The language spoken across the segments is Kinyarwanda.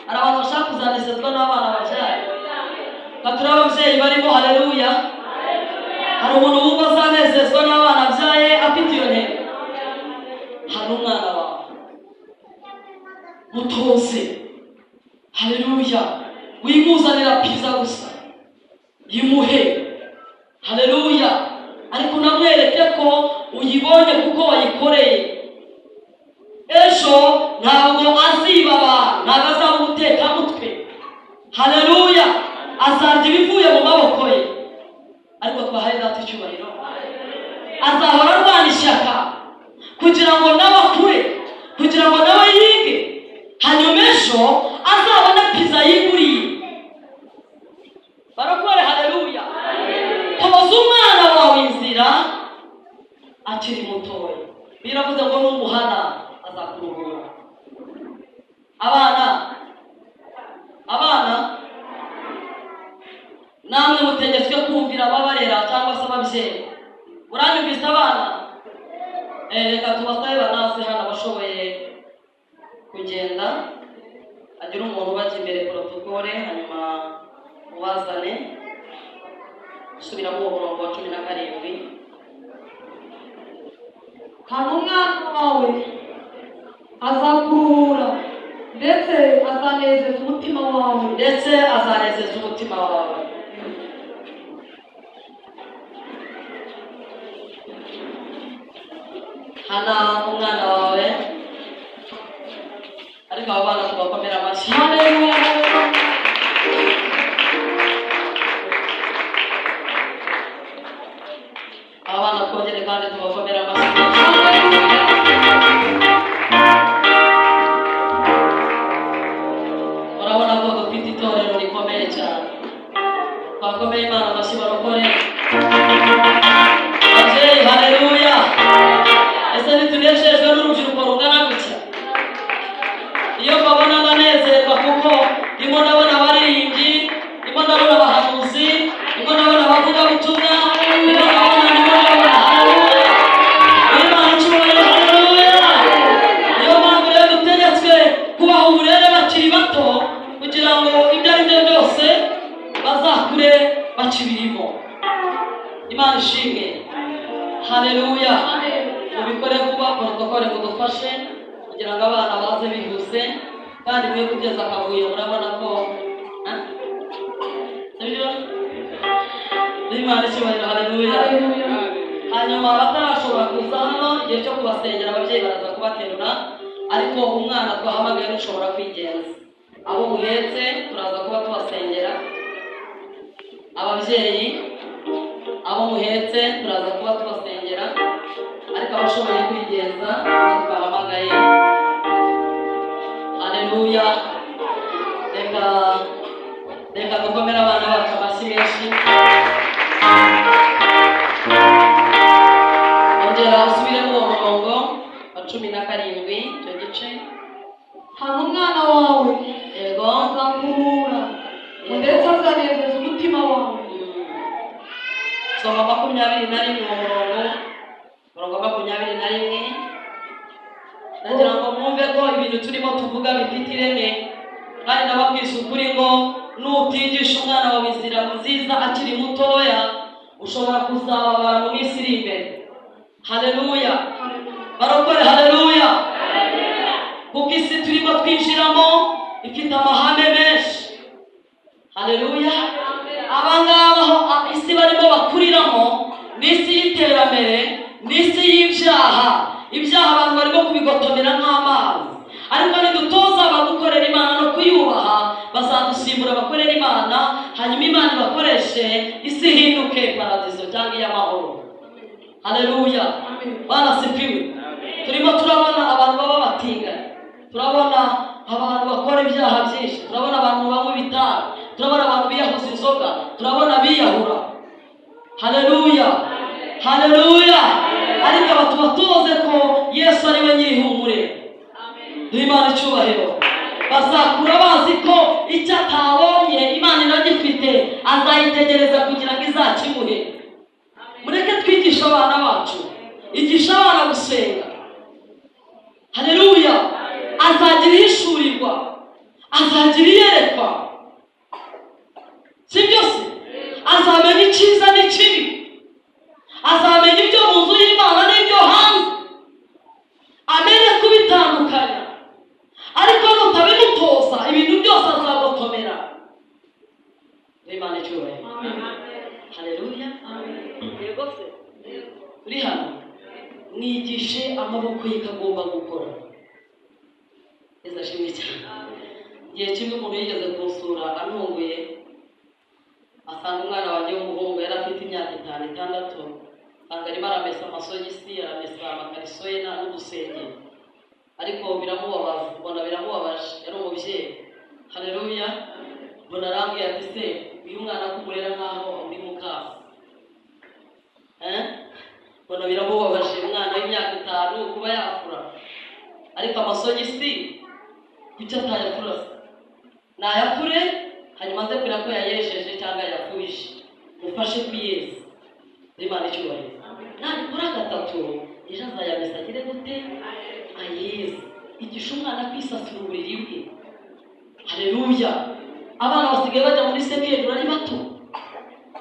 Hari abantu bashaka kuzanezezwa n'abana babyaye. Turi ababyeyi barimo, haleluya. Hari umuntu wumva azanezezwa n'abana abyaye, afite iyo ntego? Hari umwana wawe, mutoze, haleluya. Wimuzanira pizza gusa, yimuhe, haleluya, ariko unamwereke ko uyibonye kuko wayikoreye. Ejo ntabwo aziba abantu, ntabwo azaba umutekamutwe, haleluya. Azarya ibivuye mu maboko ye. Ariko twahaye Data icyubahiro. Azahora arwana ishyaka kugira ngo nawe akure, kugira ngo nawe yige, hanyuma ejo azabone pizza yiguriye. Barakore, haleluya. Toza umwana wawe inzira akiri mutoya. Biravuze ngo numuhana azakuruhura. Abana, abana, namwe mutegetswe kumvira ababarera cyangwa se ababyeyi. Muranyumvise, abana? Reka tubasabe banaze hano, abashoboye kugenda, hagira umuntu ubajya imbere, protocole, hanyuma mubazane. Subiramo uwo murongo wa 17. Hana umwana wawe, azakuruhura, ndetse azanezeza umutima wawe. Ndetse azanezeza umutima wawe. Hana umwana wawe. Ariko abo bana tubakomera amashyi. Haleluya, haleluya. Aba bana twongere kandi tubakomera amashyi. Murabona ko dufite itorero rikomeye cyane. Twakomeye Imana amashyi, barokore, babyeyi, haleluya. Ese ntitunejejwe n'urubyiruko rungana gutya? Iyo mbabona ndanezerwa, kuko ndimo ndabona abaririmbyi, ndimo ndabona abahanuzi, ndimo ndabona abavugabutumwa, ndimo ndabona, ndimo ndabona, haleluya. Imana icyubahiro, haleluya. Niyo mpamvu rero dutegetswe kubaha uburere bakiri bato, kugira ngo ibyo ari byo byose bazakure bakibirimo. Imana ishimwe, haleluya. Mubikore vuba, protocole mudufashe kugira ngo abana baze bihuse, kandi mwe kugeza akavuyo. Murabona ko, eh? Sibyo? Imana icyubahiro, haleluya. Haleluya. Hanyuma abatarashobora kuza hano, igihe cyo kubasengera ababyeyi baraza kubaterura, ariko umwana twahamagaye ntushobora kwigenza. Abo muhetse turaza kuba tubasengera. Ababyeyi, abo muhetse turaza kuba tubasengera, ariko abashoboye kwigenza twahamagaye, haleluya. Reka, reka dukomere abana bacu amashyi menshi. Ongera usubiremo uwo murongo wa 17, icyo gice. Hana umwana wawe, azakuruhura, ndetse azanezeza umutima wawe. Soma 21, uwo murongo, murongo wa 21. Ndagira ngo mwumve ko ibintu turimo tuvuga bifite ireme, kandi ndababwiza ukuri ngo nutigisha umwana wawe inzira nziza akiri mutoya, ushobora kuzababara mu minsi iri imbere. Haleluya, barokore, haleluya. Kuko isi turimo twinjiramo ifite amahame menshi, haleluya. Abangaba aho isi barimo bakuriramo ni isi y'iterambere, ni isi y'ibyaha. Ibyaha abantu barimo kubigotomera nk'amazi, ariko nidutoza abagukorera Imana no kuyubaha, bazadusimbura bakorera Imana, hanyuma Imana ibakoreshe, isi ihinduke paradizo cyangwa iy'amahoro. Haleluya, Bwana asifiwe. Turimo turabona abantu baba batingana, turabona abantu bakora ibyaha byinshi, turabona abantu banywa ibitabi, turabona abantu biyahuza inzoga, turabona abiyahura. Haleluya, haleluya. Ariko aba tubatoze ko Yesu ari we nyirihumure. Duhe Imana icyubahiro. Bazakura bazi ko icyo atabonye Imana iragifite, azayitegereza kugira ngo izakimuhe. Mureke twigishe abana bacu. Igisha abana gusenga, haleluya. Azagira ihishurirwa, Azagira iyerekwa, si byo se? Azamenya icyiza n'ikibi, azamenya ibyo mu nzu y'Imana n'ibyo hanze, amenye kubitandukanya. Ariko nutabimutoza, ibintu byose azagotomera. Imana icyubahiro. Haleluya. Yego se, turi hano. Mwigishe amaboko ye ko agomba gukora. Yesu ashimwe cyane. Igihe kimwe umuntu yigeze kunsura antunguye, asanga umwana wanjye w'umuhungu, yari afite imyaka 5, 6, asanga arimo aramesa amasogisi, aramesa amakariso ye n'udusengeri. Ariko biramubabaza, mbona biramubabaje, yari umubyeyi. Haleluya. Mbona arambwira ati: "Se uyu mwana kumurera nkaho uri mukase?" Eh? Mbona biramubabaje, umwana w'imyaka 5 kuba yafura, ariko amasogisi kuki atayafura se? Nayafure, hanyuma aze kureba ko yayejeje cyangwa yafuje, mufashe kuyeza. Imana icyubahiro. Nabikora gatatu, ejo azayamesa agire gute? Ayeze. Igisha umwana kwisasira uburiri bwe. Haleluya. Abana basigaye bajya muri secondary ari bato,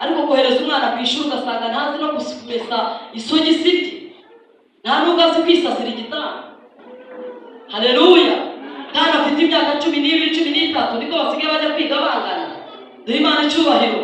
ariko kohereza umwana ku ishuri ugasanga ntazi no kumesa isogisi rye, nta nubwo azi kwisasira igitanda. Haleluya. Kandi afite imyaka 12, 13, niko basigaye bajya kwiga bangana. Duhe Imana icyubahiro.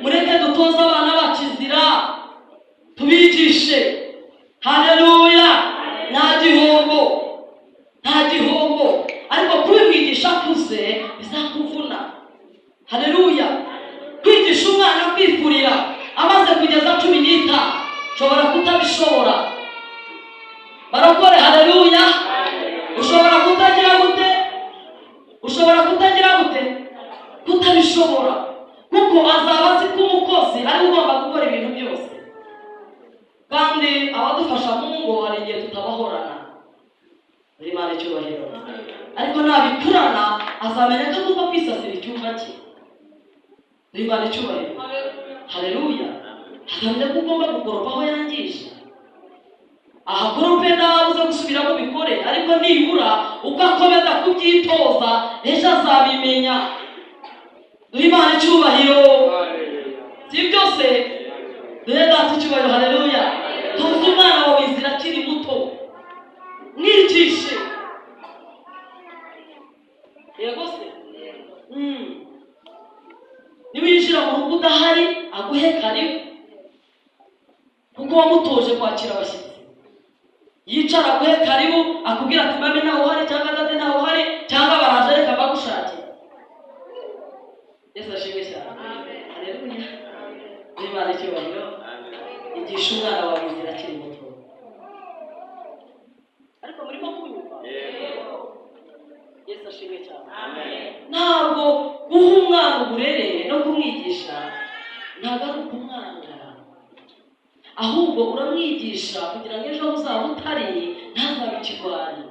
Mureke dutoze abana bacu inzira, tubigishe. Haleluya. Nta gihombo, nta gihombo. Ariko kubimwigisha akuze bizakuvuna. Haleluya. Kwigisha umwana kwifurira amaze kugeza 15, ushobora kutabishobora. Barokore, haleluya. Ushobora kutagira gute? Ushobora kutagira gute? Kutabishobora, kuko azaba azi ko umukozi ari we ugomba gukora ibintu byose. Kandi abadufasha mu ngo hari igihe tutabahorana. Muri Imana icyubahiro. Ariko nabikurana, azamenya ko agomba kwisasira icyumba cye. Muri Imana icyubahiro. Haleluya. Azamenya ko ugomba gukoropa aho yangije, ahakorope nawe uze gusubiramo ubikore. Ariko nibura uko akomeza kubyitoza, ejo azabimenya. Duhe Imana icyubahiro. Si byose? Duhe Data icyubahiro. Haleluya. Toza umwana wawe inzira akiri muto, mwigishe. Yego se. Niwinjira mu rugo udahari, aguhe karibu, kuko wamutoje kwakira abashyitsi. Yicara aguhe karibu, akubwira ati: "Mami ntawe uhari," cyangwa "Daddy ntawe uhari," cyangwa "Baraje, reka bagushakire." Yesu ashimwe cyane. Haleluya. Imana icyubahiro. Igisha umwana wawe inzira akiri muto. Ariko murimo kunyumva? Yesu ashimwe cyane. Ntabwo guha umwana uburere no kumwigisha ntabwo ari ukumwanga, ahubwo uramwigisha kugira ngo ejo uzaba utari ntazabe ikigwari.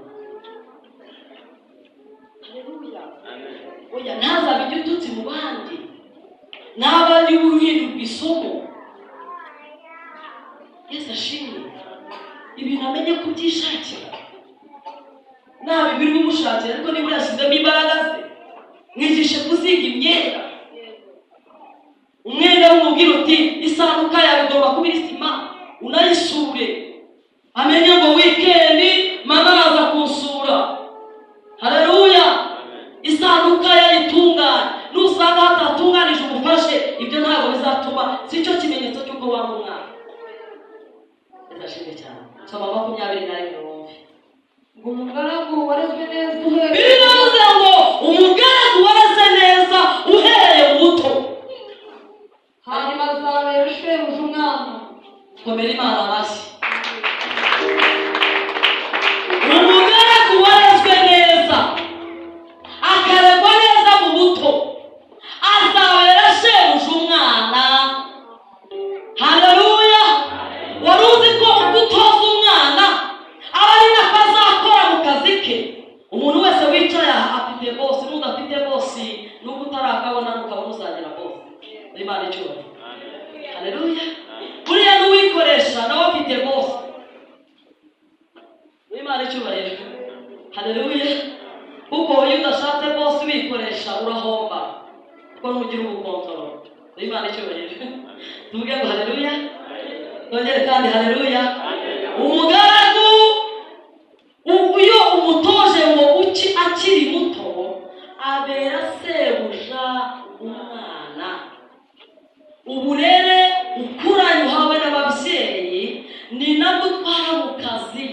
Haleluya. Oya, ntazabe igitutsi mu bandi, ntaba ari uhindurwa isomo. Yesu ashimwe. Ibintu amenye kubyishakira, ntabwo biri bimushakira, ariko niba yashyizemo imbaraga ze. Mwigishe kuzinga imyenda. Umwenda w'umubwira uti: "Isanduka yawe igomba kuba iri sima," unayisure, amenye ngo weekend mama araza kunsura. Haleluya. Isanduka yayitunganye. Nusanga hatatunganije, umufashe. Ibyo ntabwo bizatuma, si cyo kimenyetso cy'uko wanga umwana. Ndashimye cyane. Soma 21 wumve. Ngo umugaragu warezwe neza uhereye Biravuze ngo umugaragu wareze neza uhereye mu buto, hanyuma azabera shebuja umwana. Komera Imana amashyi. Umugaragu warezwe neza, akarerwa neza mu buto, azabera shebuja umwana. Haleluya. Wari uzi ko ubwo utoza umwana aba ari nako azakora mu kazi ke? Umuntu wese wicaye aha afite boss. N'udafite boss, nubwo utarakabona, nukabona uzagira boss. Imana icyubahiro. Haleluya. Buriya n'uwikoresha nawe afite boss. Imana icyubahiro. Haleluya. Kuko iyo udashatse boss wikoresha. urahomba kuko ntugira ubukontorora. Imana icyubahiro. Tuvuge ngo haleluya. Twongere kandi haleluya. Umugaragu iyo umutoje ngo uki akiri muto, abera sebuja umwana. Uburere ukuranye uhawe n'ababyeyi ni nabwo utwara mu kazi.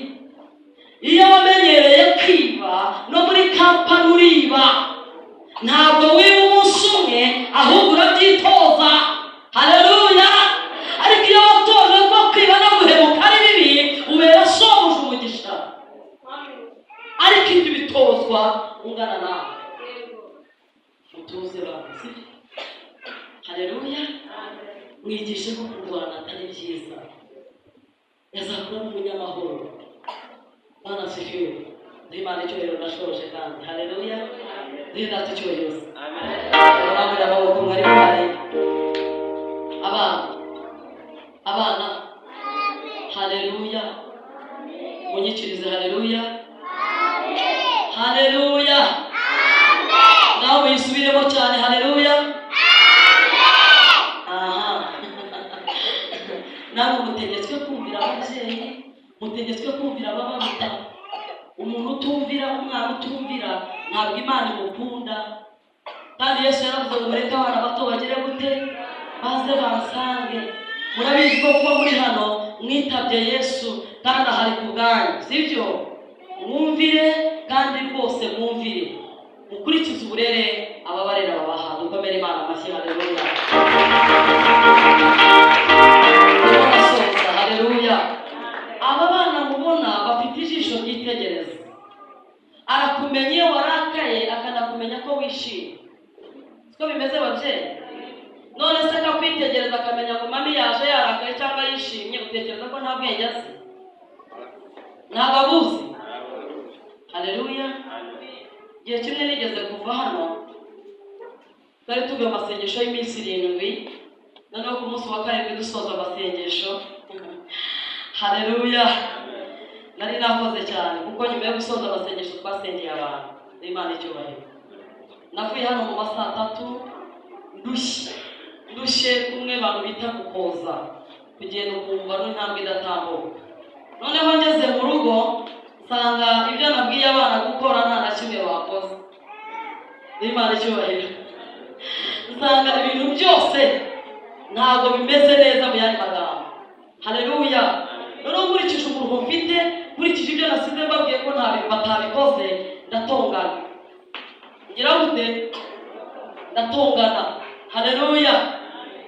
Iyo wamenyereye kwiba, no muri kampani uriba. Ntabwo wiba umunsi umwe, ahubwo urabyitoza. Haleluya. Ariko iyo watoje ko kwiba no guhemuka ari bibi, ubera sobuja umugisha. Ariko ibyo bitozwa ungana nawe. Mutuze bana, sibyo? Haleluya. Mwigishe ko kurwana atari byiza, yazakura n'umunyamahoro. Bwana asifiwe. Duhe Imana icyubahiro. Ndashoje kandi. Haleluya. Duhe Data icyubahiro. Murambure amaboko mwari muhari. Abana, abana, haleluya. Munyikirize haleluya, haleluya. Nawe muyisubiremo cyane, haleluya. Aha namwe mutegetswe kumvira ababyeyi, mutegetswe kumvira ababaruta. Umuntu utumvira, umwana utumvira, ntabwo Imana imukunda. Kandi Yesu yaravuze ngo mureke abana bato bagire gute? Baze bansange. Murabizi ko kuba muri hano mwitabye Yesu, kandi ahari ku bwanyu, sibyo? Mwumvire kandi rwose mwumvire, mukurikize uburere ababarera babaha. Dukomere Imana amashyi. Haleluya. Ndimo haleluya. Aba bana mubona bafite ijisho ryitegereza. Arakumenya iyo warakaye, akanakumenya ko wishimye. Siko bimeze, babyeyi? None se akakwitegereza akamenya ngo mami yaje yarakaye cyangwa yishimye, utekereza ko nta bwenge azi? Ntabwo abuzi. Haleluya. Igihe kimwe nigeze kuva hano, twari tuvuye mu masengesho y'iminsi 7, noneho ku munsi wa karindwi dusoza amasengesho, haleluya, nari nakoze cyane, kuko nyuma yo gusoza amasengesho twasengeye abantu. Imana icyubahiro. Navuye hano mu ma saa 3 ndushye, ndushye kumwe abantu bita gukoza, kugenda ukumva n'intambwe idatambuka. Noneho ngeze mu rugo nsanga ibyo nabwiye abana gukora nta na kimwe bakoze. Imana icyubahiro. Nsanga ibintu byose ntabwo bimeze neza, mu yandi magambo. Haleluya. Noneho nkurikije umuruho mfite, nkurikije ibyo nasize mbabwiye ko nta batabikoze, ndatongana. Ngira gute? Ndatongana. Haleluya.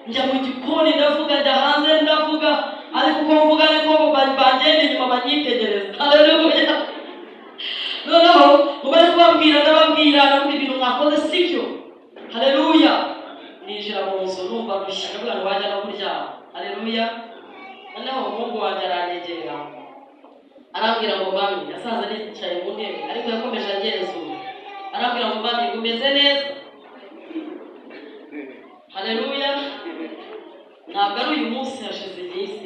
Njya mu gikoni ndavuga, njya hanze ndavuga, ariko uko mvuga niko bagenda inyuma banyitegereza. Haleluya. Noneho ngo bari kubabwira, ndababwira, ndavuga ibintu mwakoze sibyo. Haleluya. Ninjira mu nzu numva ndushye, ndavuga ngo wajya no kuryama. Haleluya. Noneho umuhungu wanjye aranyegera, arambwira ngo mami, yasanze nicaye mu ntebe ariko yakomeje agenzura, arambwira ngo mami, ngo umeze neza? Haleluya. Ntabwo ari uyu munsi, hashize iminsi.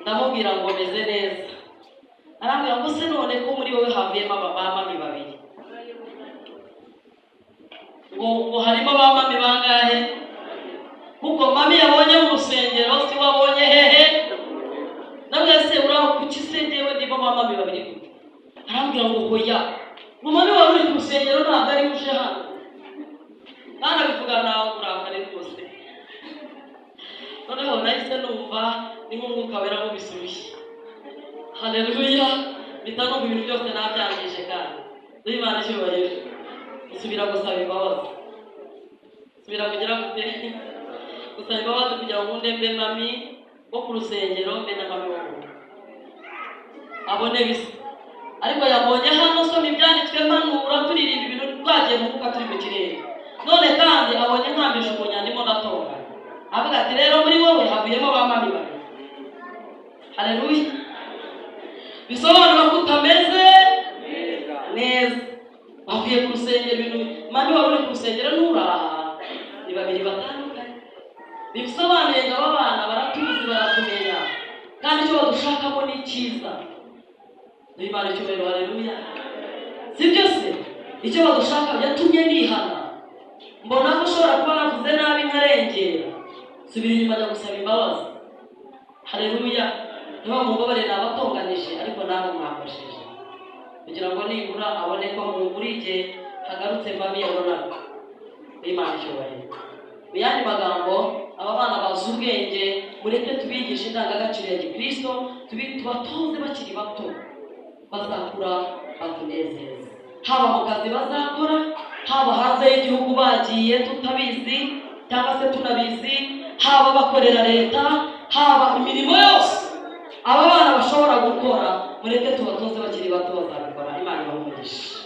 Ndamubwira ngo meze neza. Arambwira ngo se none ko muri wowe havuyemo aba ba mami babiri? Ngo harimo ba mami bangahe? Kuko mami yabonye mu rusengero si wabonye hehe? Namwe se uraho, kuki se njyewe ndimo ba mami babiri gute? Arambwira ngo hoya, ngo mami wari uri ku rusengero ntabwo ari uje hano. Kandi abivuga nawe urakare rwose. Noneho nahise numva ni nk'umwuka wera mubisubiye. Haleluya. Mpita numva ibintu byose nabyangije. Kandi duhe Imana icyubahiro. Nsubira gusaba imbabazi. Nsubira kugira gute? Gusaba imbabazi, kugira ngo nkunde mbe mami wo ku rusengero, mbe na mami wo mu rugo, abone bisa. Ariko yabonye hano soma ibyanditswe, mpanura, turirimba, ibintu twagiye mu mwuka, turi mu kirere. None kandi abonye nkambije umunya, ndimo ndatongana, avuga ati rero muri wowe havuyemo ba mami babiri. Haleluya. Bisobanura ko utameze neza, bavuye ku rusengero. Ibintu mami wari uri ku rusengero nturaha, ni babiri batandukanye. Bisobanuye ngo aba bana baratuzi, baratumenya, kandi icyo badushakamo ni icyiza. Duhe Imana icyubahiro. Haleluya. Si byo se? Icyo badushaka yatumye nihana. Mbona ko ushobora kuba navuze nabi nkarengera, subira inyuma ajya gusaba imbabazi. Haleluya! Niba mumbabarire nabatonganije, ariko namwe mwafashije kugira ngo nibura abone ko muri jye hagarutse mami yabonaga. Imana icyubahiro. Mu yandi magambo, aba bana bazi ubwenge, mureke tubigishe indangagaciro ya gikristo, tubatoze bakiri bato, bazakura batunezeza, haba mu kazi bazakora, haba hanze y'igihugu bagiye tutabizi cyangwa se tunabizi, haba bakorera leta, haba imirimo yose aba bana bashobora gukora, mureke tubatoze bakiri bato, bazabikora. Imana ibahe umugisha.